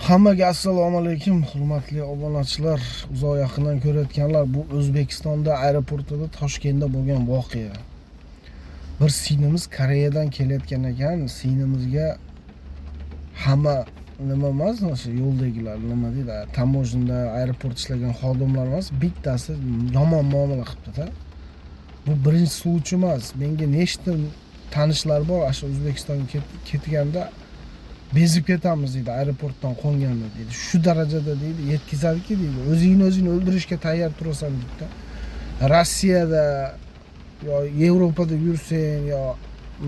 Hammaga assalomu alaykum, hurmatli obunachilar, uzoq yaqindan ko'rayotganlar. Bu O'zbekistonda aeroportida, Toshkentda bo'lgan voqea. Bir singlimiz Koreyadan kelayotgan ekan. Singlimizga hamma nima emas, o'sha yo'ldagilar, nima deydi, таможня da, aeroport ishlagan xodimlar emas, bittasi yomon muomala qilibdi-da. Bu birinchi случай emas. Menga nechta tanishlar bor, o'sha O'zbekistonga ketganda bezib ketamiz deydi, aeroportdan qo'nganda deydi. Shu darajada deydi, yetkazadiki deydi, o'zingni o'zing o'ldirishga tayyor turasan deydi. Rossiyada yo Yevropada yursang, yo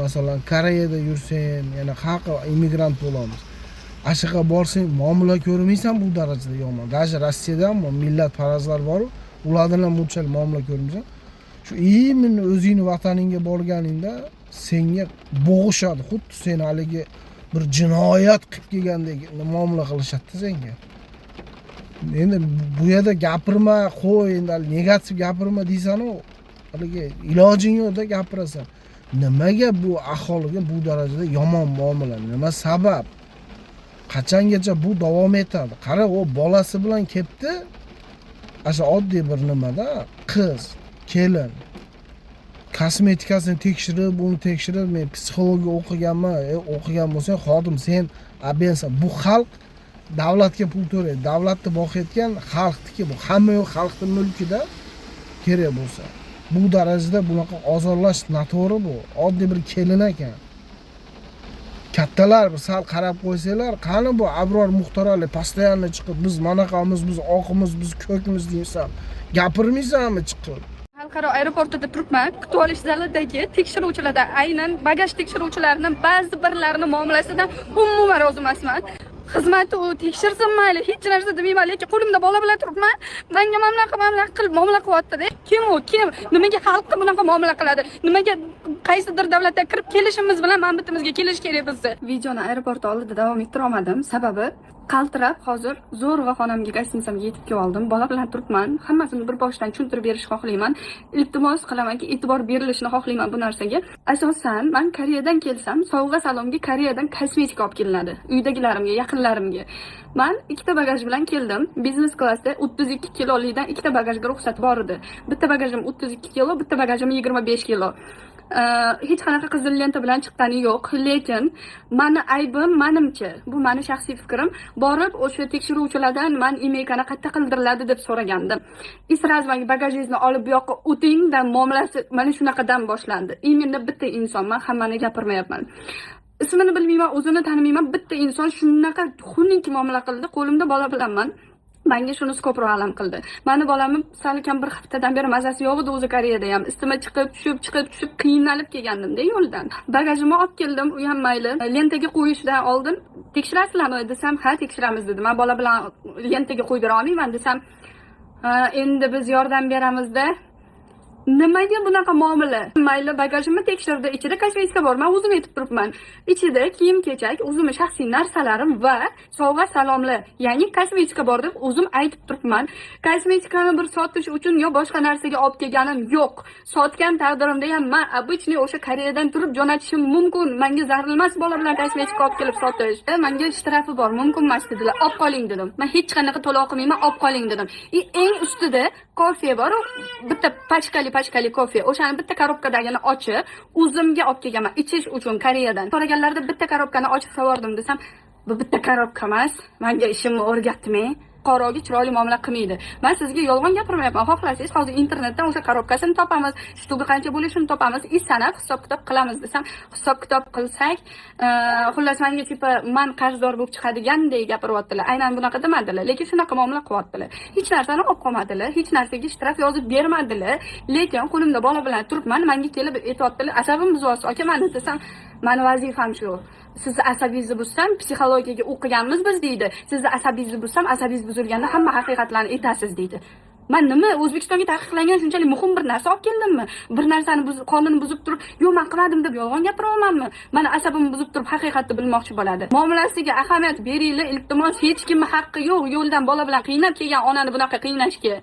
masalan Koreyada yursang, yana qayerqa immigrant bo'lamiz. Ana shu yoqqa borsang, muomala ko'rmaysan bu darajada yomon. Даже Rossiyada ham millatparazlar bor, ulardan ham bunchalik muomala ko'rmaysan. Shu именно o'zingni vataningga borganingda senga bo'g'ishadi, xuddi sen haligi bir jinoyat qilib kelgandek muomala qilishadi senga. Endi bu yerda gapirma, qo'y, endi hali negativ gapirma deysanu, haligi ilojing yo'qda, gapirasan. Nimaga bu aholiga bu darajada yomon muomala? Nima sabab? Qachongacha bu davom etadi? Qara, u bolasi bilan kelibdi. O'sha oddiy bir nimada, qiz, kelin. Kosmetikasini tekshirib, buni tekshirib, men psixologiya o'qiganman, o'qigan bo'lsang, xodim sen обязан. Bu xalq davlatga pul to'laydi. Davlatni boqayotgan xalqniki bu. Hamma yoq xalqni mulkida kerak bo'lsa. Bu darajada bunaqa ozorlash noto'g'ri bu. Oddiy bir kelin ekan. Kattalar, bir sal qarab qo'ysanglar, qani bu Abror Muxtorali постоянно chiqib, biz manaqamiz, biz oqimiz, biz ko'kmiz deysan. Gapirmaysanmi chiqib? Xalqaro aeroportida turibman. Kutib olish zalidagi tekshiruvchilardan, aynan bagaj tekshiruvchilarini ba'zi birlarini muomalasidan umuman rozi emasman. Xizmati u tekshirsin, mayli, hech narsa demayman, lekin qo'limda bola bilan turibman. Manga mana bunaqa qilib muomala qilyapti-da. Kim u, kim? Nimaga xalqqa bunaqa muomala qiladi? Nimaga qaysidir davlatdan kirib kelishimiz bilan mana bitimizga kelish kerak bizni? Videoni aeroport oldida davom ettira olmadim. Sababi qaltirab hozir zo'rg'a xonamga, гостиница mga yetib kelib oldim. Bola bilan turibman. Hammasini bir boshdan tushuntirib berishni xohlayman. Iltimos qilamanki, e'tibor berilishini xohlayman bu narsaga. Asosan man Koreyadan kelsam, sovg'a salomga Koreyadan kosmetika olib kelinadi uydagilarimga, yaqinlarimga. Man ikkita bagaj bilan keldim. Biznes klassda 32 kilolikdan ikkita bagajga ruxsat bor edi. Bitta bagajim 32 kilo, bitta bagajim 25 kilo. Hech qanaqa qizil lenta bilan chiqqani yo'q, lekin mani aybim, manimcha, bu mani shaxsiy fikrim, borib o'sha tekshiruvchilardan man ИМЕЙКА ni qayerda qildiriladi deb so'ragandim. И сразу manga bagajingizni olib bu yoqqa o'ting dan muomalasi mana shunaqadan boshlandi. Именно bitta inson, man hammani gapirmayapman, ismini bilmayman, o'zini tanimayman, bitta inson shunaqa xunuk muomala qildi. Qo'limda bola bilanman, manga shunisi ko'proq alam qildi. Mani bolamni salkam bir haftadan beri mazasi yo'q edi o'zi. Koreyada ham isitma chiqib tushib, chiqib tushib, qiynalib kelgandimda yo'ldan. Bagajimni olib keldim, u ham mayli. Lentaga qo'yishdan oldin tekshirasizlarmi desam, ha, tekshiramiz dedi. Man bola bilan lentaga qo'yib bera olmayman desam, ha, endi biz yordam beramizda. Nimaga bunaqa muomala? Mayli, bagajimni tekshirdi, ichida kosmetika bor, man o'zim aytib turibman. Ichida kiyim kechak, o'zimni shaxsiy narsalarim va sovg'a salomlar, ya'ni kosmetika bor deb o'zim aytib turibman. Kosmetikani bir sotish uchun yo boshqa narsaga olib kelganim yo'q. Sotgan taqdirimda ham man обычный o'sha Koreyadan turib jo'natishim mumkin. Manga zarur emas bola bilan kosmetika olib kelib sotish. Manga shtrafi bor, mumkin emas dedilar. Olib qoling dedim. Man hech qanaqa to'lov qilmayman, olib qoling dedim. И eng ustida kofe bor, bitta pachkali pachkali kofe. O'shani bitta korobkadagini ochib, o'zimga olib kelganman ichish uchun Koreyadan. So'raganlarida bitta korobkani ochib sovordim desam, bu bitta korobka emas, manga ishimni o'rgatmang. Fuqaroga chiroyli muomala qilmaydi. Man sizga yolg'on gapirmayapman. Xohlasangiz, hozir internetdan o'sha korobkasini topamiz, штук i qancha bo'lishini topamiz, и sanab hisob kitob qilamiz desam, hisob kitob qilsak, xullas manga типа man qarzdor bo'lib chiqadigandek gapiryaptilar. Aynan bunaqa demadilar, lekin shunaqa muomala qilyaptilar. Hech narsani olib qolmadilar, hech narsaga shtraf yozib bermadilar, lekin qo'limda bola bilan turibman, manga kelib aytyaptilar, asabim buzyapsiz aka mani desam, mani vazifam shu. Sizni asabingizni buzsam, psixologiyaga o'qiganmiz biz deydi. Sizni asabingizni buzsam, asabingiz buzilganda hamma haqiqatlarni aytasiz deydi. Man nima, O'zbekistonga taqiqlangan shunchalik muhim bir narsa olib keldimmi? Bir narsani qonunni buzib turib, yo'q, man qilmadim deb yolg'on gapiryapmanmi? Mani asabimni buzib turib haqiqatni bilmoqchi bo'ladi. Muomalasiga ahamiyat beringlar, iltimos, hech kimni haqqi yo'q yo'ldan bola bilan qiynab kelgan onani bunaqa qiynashga.